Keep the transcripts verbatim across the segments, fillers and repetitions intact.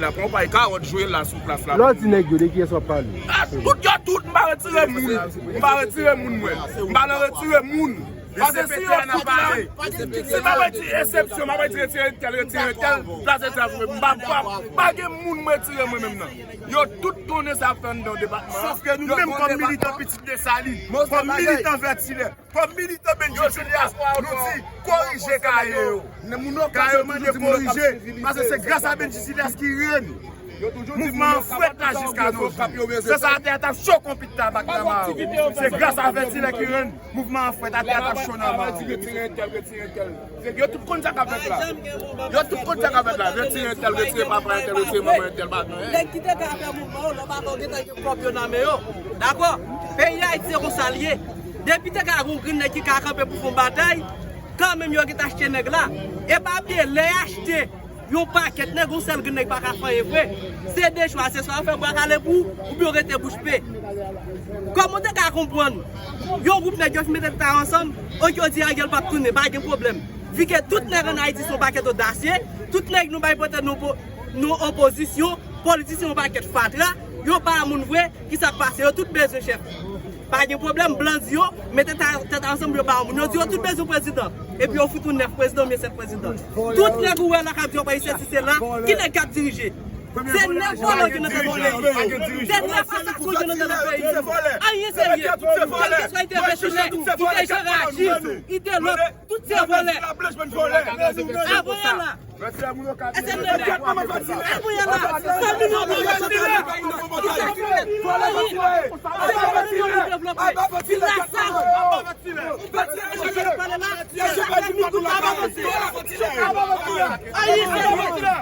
La pran yon pay kawòt jwe la sou plas la. Lè w di nèg yo, de kiyès w ap pale? Ah, tout yo tout, m pa retire moun. M pa retire moun, mwen. M pa nan retire moun. Paske si yo tout la, se pa mwen di eksepsyon, m ap di retire tèl, retire tèl, plase tèl. M pa, pa, pa gen moun m retire mwen menm nan. Yo tout konnen sa ap fè anndan depatman an. Sòf ke nou menm kòm militan Pitit Desalin, kòm militan Vètilè, kòm militan Benjil Silyas, nou di korije kaye yo. Kaye yo toujou korije, paske se gras a Benjil Silyas ki rèn mouvman an fwèt la jiska nou. Se sa atè a t ap cho kon pit tabak nan ma yo. Se gras a Vètilè ki rèn mouvman an fwèt, atè a t ap cho nan ma yo. Yo tout konn sa k ap fèt la. Yo tout konn sa k ap fèt la. Retire entèl, retire papa entèl, retire manman entèl, pa gen anyen. Nèg ki te ka fè mouvman yo, lè w pa fè, w gentan gen kòb yo nan men yo. Dakò? Peyi Dayiti se konsa l ye. Depi te ka gen yon grenn nèg ki ka kanpe pou fè yon batay, kanmenm yo gentan achte nèg la. E pa bliye, lè y achte yon pakèt nèg, yon sèl grenn nèg pa ka fè anyen vre. Se de chwa, se swa yo fè bwa kale pou ou, oubyen yo rete bouch be. Kòman w te ka konprann yon gwoup nèg yo fin mete tèt yo ansanm, oke, yo di Ariel p ap tounen, pa gen pwoblèm. Vi ke tout nèg ann Ayiti se yon pakèt odasye, tout nèg nou bay pote nou po-, nou opozisyon, politisyen yon pakèt fatra, yo pa moun vre, ki sa k pase, yo tout bezwen chèf. Pa gen pwoblèm, blan di yo, mete ta-, tèt ansanm pou yo ba yon moun. Yo di yo tout bezwen prezidan. Epi yo fout ou nèf prezidan oubyen sèt prezidan. Tout nèg ou wè la k ap di yo pa isye si se la, ki nèg k ap dirije? Se nèf vòlè ki nan tèt peyi. Se nèf asaswen ki nan tèt peyi. Anyen serye. Kèlkeswa ide Vètilè, ide Jean Rachid, ide lòt, tout se vòlè. Avan yè la. Èske n leve? Avan yè la. Sa milyon vòlè. Sa milyon vòlè. Sa milyon vòlè. Vin la sa. Vin la sa. Vin la sa. Ayi, se vòlè.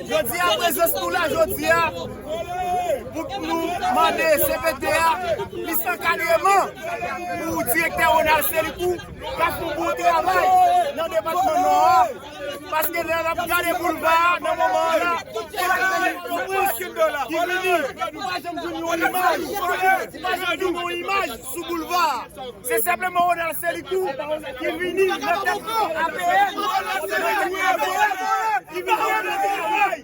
Jodi a, prezans nou la, jodi a, pou nou mande C P T a plis ankadreman pou direktè Ronald Selikou, k ap fè yon bon travay nan depatman Nò a. Paske lè n ap gade boulva a, nan moman an la, ki vini, nou pa janm jwenn yon imaj, nou pa janm jwenn yon imaj sou boulva a. Se senpleman Ronald Selikou ki vini nan tèt A P N, ki vini nan travay.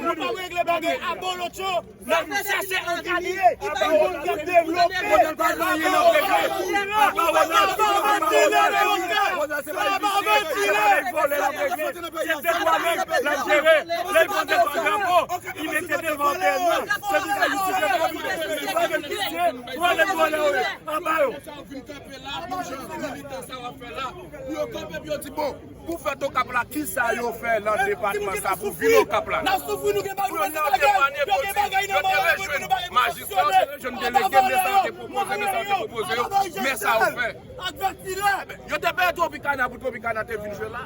Nou pa regle bagay abolotcho, n ap chache ankadre yon moun k ap devlope. Ronald pa gen anyen l ap regle. Apa Ronald, apa Ronald, Ronald se pa yon misye, se pa yon vòlè l ap regle. Se de twa nèg l ap jere. Lè l pran de twa drapo, li mete devan antèn nan. Se pou sa jistis fè pwòp li. Li pa gen pitye. Pran nèg vòlè yo. Anba yo. Sa w vin kanpe la, pou jan militan sa w ap fè la, pou yo kanpe, pou yo di, bon, pou fèt Okap la, kisa yo fè nan depatman sa pou vil Okap la? N ap soufri, nou gen bagay, nou gen bagay, yo gen bagay nan men yo, yo gen bagay nan men yo. Majistra, yo te rejwenn delege, men sa yo te pwopoze, men sa yo te pwopoze yo, men sa yo fè. Yo te peye Tropicana pou Tropicana te vin jwe la.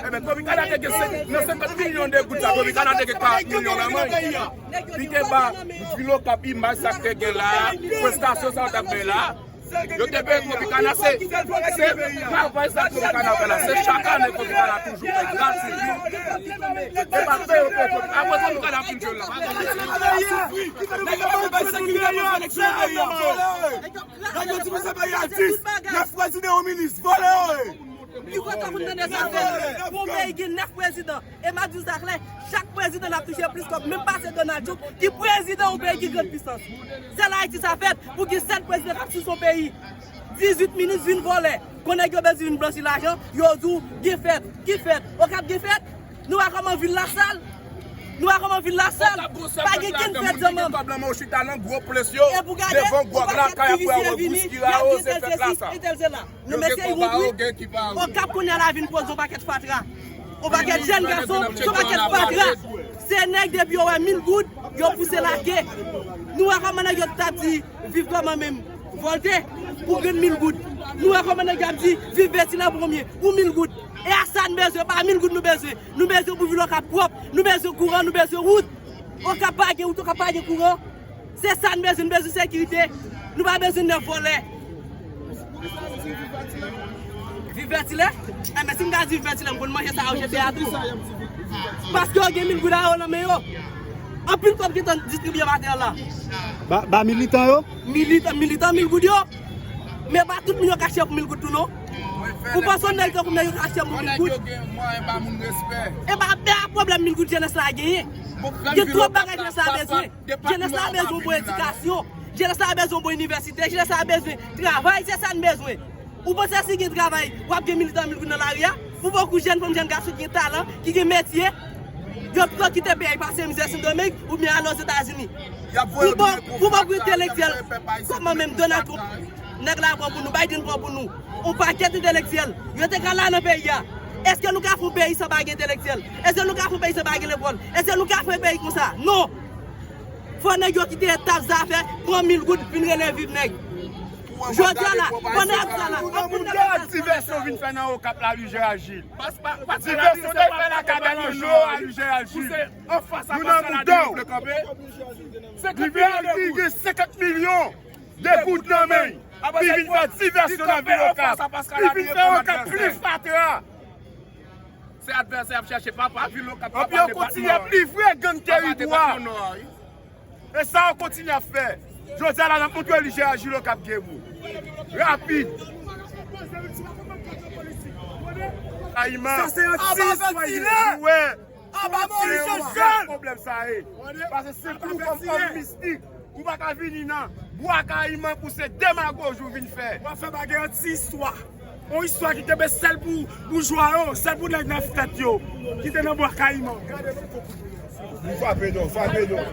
Ebyen, Tropicana te gen senk, nan senkant milyon de goud sa, Tropicana te gen karant milyon nan men li. Li te ba vil Okap imaj sa k te gen la, prestasyon sa yo t ap bay la. Yo te peye Tropicana, se, se travay sa Tropicana fè la. Se chak ane Tropicana toujou fè gratis. Se pa peye yo peye Tropicana. Apre Tropicana fin jwe la. Nèg yo di nou se peyi a dis, nèf prezidan, yon minis, vòlè yo ye. Ki kote pou n tande sa fèt? Pou yon peyi gen nèf prezidan. E m ap di w sa klè, chak prezidan n ap touche plis kòb, menm pase Donald Trump, ki prezidan yon peyi ki grann pisans. Sèl Ayiti sa fèt, pou gen sèt prezidan k ap sou son peyi. Dizuit minis vin vòlè. Kon nèg yo bezwen vin blanchi lajan, yo di w gen fèt. Ki fèt? Okap gen fèt? Nou wè kòman vil la sal? Nou wè kòman vil la sal? Pa gen kenn fèt zanmanm. E pou gade, Okap ki vizye vini, y ap di entèl se si, entèl se la. Nou mèt se iwonn wi. Okap kounye a la vin poze yon pakèt fatra. Yon pakèt jèn gason, se yon pakèt fatra. Se nèg depi yo wè mil goud, yo pouse lage. Nou wè kòman nèg yo t ap di, viv kòman menm, vòlte pou grenn mil goud. Nou wè kòman nèg yo ap di, viv Vètilè premye, pou mil goud. E a sa n bezwen, pa mil goud nou bezwen. Nou bezwen pou vil Okap pwòp, nou bezwen kouran, nou bezwen wout. Okap pa gen wout, Okap pa gen kouran. Se sa n bezwen, n bezwen sekirite. Nou pa bezwen nèf vòlè. Viv Vètilè? Enben, si m ta di viv Vètilè, m konn manje sa yo jete a tou. Paske yo gen mil goud a yo nan men yo. Anpil kòb gentan distribiye maten an la. Ba, ba militan yo? Militan, militan mil goud yo? Men pa tout moun yo ka chè pou mil goud tou non. Ou panse yon nèg tankou m nan yo ka chè pou mil goud? E pa, e pa pwoblèm mil goud jenès la genyen. Gen twòp bagay jenès la bezwen. Jenès la bezwen bon edikasyon. Jenès la bezwen bon inivèsite. Jenès la bezwen travay. Se sa n bezwen. Ou panse si gen travay, w ap gen militan mil goud nan lari a? Pou bokou jèn fanm, jèn gason ki gen talan, ki gen metye, yo pito kite peyi pase mizè Sendomeng oubyen ale Ozetazini. Pou bokou, pou bokou entelektyèl, kòman menm Donald Trump, nèg la pran pou nou, Biden pran pou nou, yon pakèt entelektyèl, yo te ka la nan peyi a. Èske nou ka fè yon peyi san pa gen entelektyèl? Èske nou ka fè yon peyi san pa gen lekòl? Èske nou ka fè yon peyi konsa? Non! Fò nèg yo kite etap zafè, pran mil goud, vin rele viv nèg. Jodi a la, pandan y ap sa la, anpil nèg ap sa. Divèsyon vin fè nan Okap la, Rijè Ajil. Divèsyon te fè nan Kabalanjo a, Rijè Ajil. Nou nan mouda w. Rijè Ajil gen senkant milyon de goud nan men l. Li vin fè divèsyon nan vil Okap. Li vin fè Okap pli fatra. Se advèsè y ap chèche, papa, vil Okap, papa, depatman. Epi yo kontinye ap livre gang teritwa. E sa yo kontinye ap fè. Jodi a la, n ap montre Rijè Ajil Okap gen gou. Rapid. Kayiman. Sa se yon ti istwa. Aba Moris Jean Charles. Pwoblèm sa ye. Paske se pou nou kòm òm mistik. Ou pa ka vini nan Bwa Kayiman pou se demagoji ou vin fè. W ap fè bagay anti istwa. Yon istwa ki kenbe sèl pou boujwa yo, sèl pou nèg nèf tèt yo, ki te nan Bwa Kayiman. Nou frape non, frape non.